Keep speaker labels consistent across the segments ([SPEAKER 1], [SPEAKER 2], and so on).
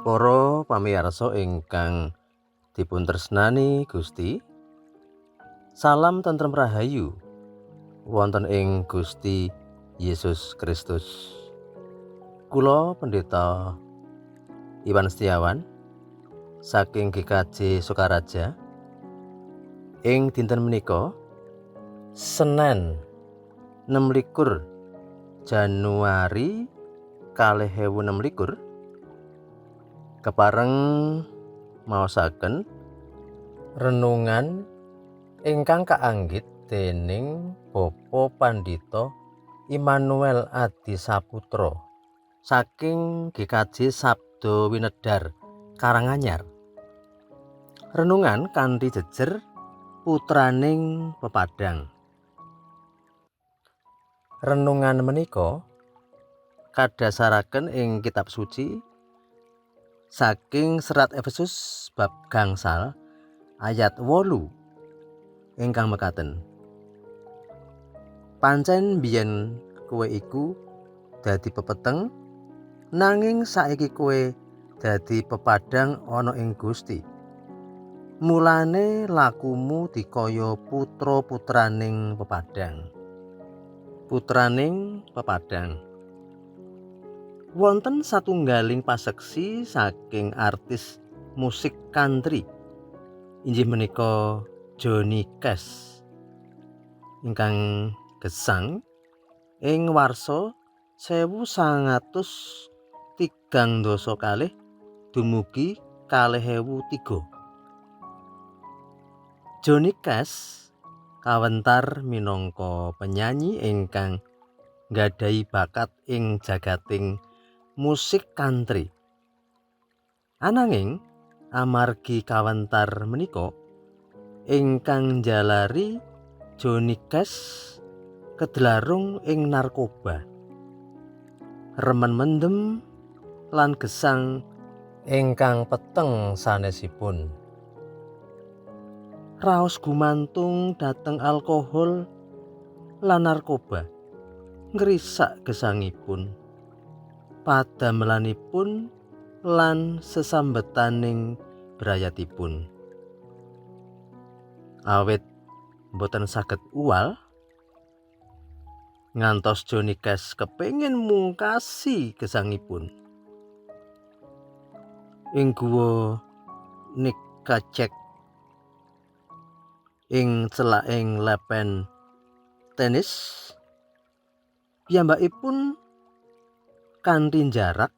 [SPEAKER 1] Para pamirsa ingkang dipuntresnani Gusti, salam tentrem rahayu wonten ing Gusti Yesus Kristus. Kula Pendeta Iwan Setiawan saking GKJ Sokaraja ing dinten menika Senin 26 Januari 2026 kepareng maosaken renungan ingkang kaanggit dening Bapak Pandhita Immanuel Adi Saputra saking GKJ Sabdo Winedar Karanganyar. Renungan kanthi jejer putraning pepadang. Renungan menika kadhasaraken ing kitab suci saking serat Efesus bab gangsal ayat 8 ingkang mekaten. Pancen biyen kowe iku dadi pepeteng, nanging saiki kowe dadi pepadang ana ing Gusti. Mulane lakumu dikaya putra-putraning pepadang. Putraning pepadang. Wonten satunggaling paseksi saking artis musik country, inggih menika Johnny Cash, ingkang gesang ing warsa 1932 dumugi 2003. Johnny Cash kawentar minangka penyanyi ingkang nggadahi bakat ing jagating musik country. Ananging amargi kawentar menika ingkang njalari Johnny Cash kedlarung ing narkoba, remen mendem lan gesang ingkang peteng sanesipun. Raos gumantung dhateng alkohol lan narkoba ngrisak gesangipun, padamelanipun lan sesambetaning brayatipun. Awit boten saged uwal, ngantos Johnny Cash kepengin mungkasi gesangipun. Ing guwa Nickajack ing celaking lepen tenis, piyambakipun kanthi jarak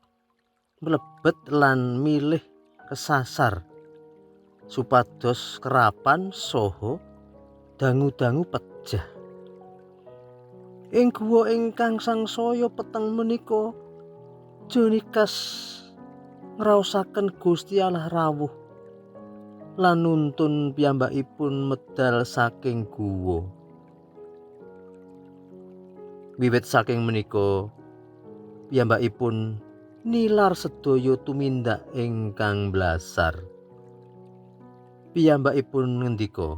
[SPEAKER 1] mlebet lan milih kesasar supados kerapan saha dangu-dangu pejah. Ing guwa ingkang sangsaya peteng menika, Johnny Cash ngraosaken Gusti Allah rawuh lan nuntun piyambakipun medal saking guwa. Wiwit saking menika piyambakipun nilar sedaya tumindak ingkang blasar. Piyambakipun ngendika,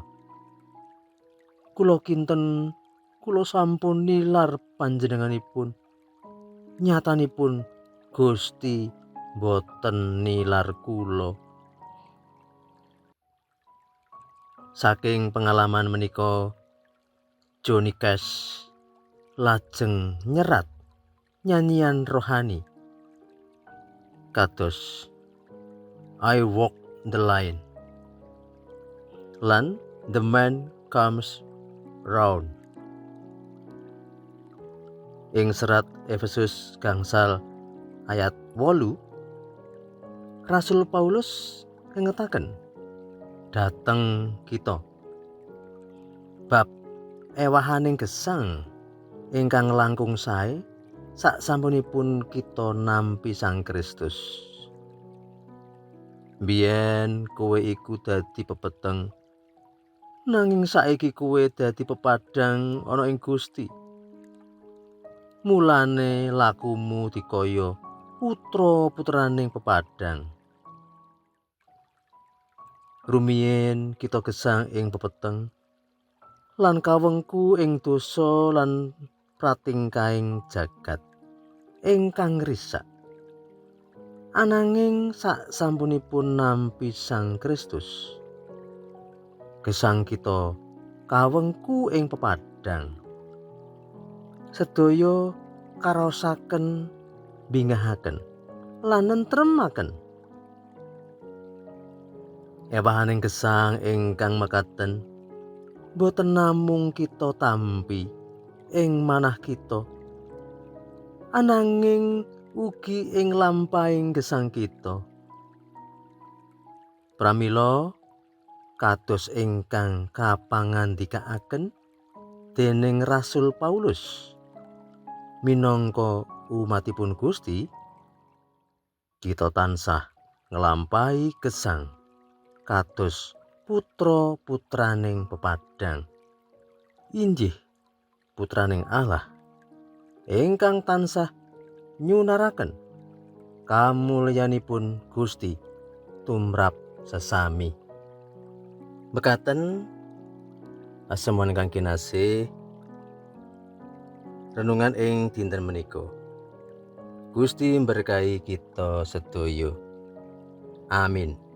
[SPEAKER 1] "Kula kinten kula sampun nilar panjenenganipun. Nyatanipun Gusti boten nilar kula." Saking pengalaman menika Johnny Cash lajeng nyerat nyanyian rohani kados I Walk the Line lan The Man Comes Round. Ing serat Efesus gangsal ayat 8, Rasul Paulus ngengetaken dhateng kita bab ewahaning gesang ingkang langkung sae sak sampunipun kita nampi Sang Kristus. Biyen kowe iku dadi pepeteng, nanging saiki kowe dadi pepadang ana ing Gusti. Mulane lakumu dikaya putra-putraning pepadang. Rumiyin kita gesang ing pepeteng lan kawengku ing dosa lan pratingkahing jagat. ingkang ngrisak. Ananging sasampunipun nampi Sang Kristus, gesang kita kawengku ing pepadang. Sedaya karaosaken, bingahaken lan nentremaken. Ewahaning gesang ingkang mekaten boten namung kita tampi ing manah kita, ananging ugi ing lampahing gesang kita. Pramila kados ingkang kapangandikaaken dening Rasul Paulus minangka umatipun Gusti, kita tansah nglampahi gesang kados putra-putraning pepadang, inggih putraning Allah ingkang tansah nyunaraken kamulyanipun Gusti tumrap sesami. Mekaten asemon ingkang kinasih renungan ing dinten menika. Gusti mberkahi kita sedaya. Amin.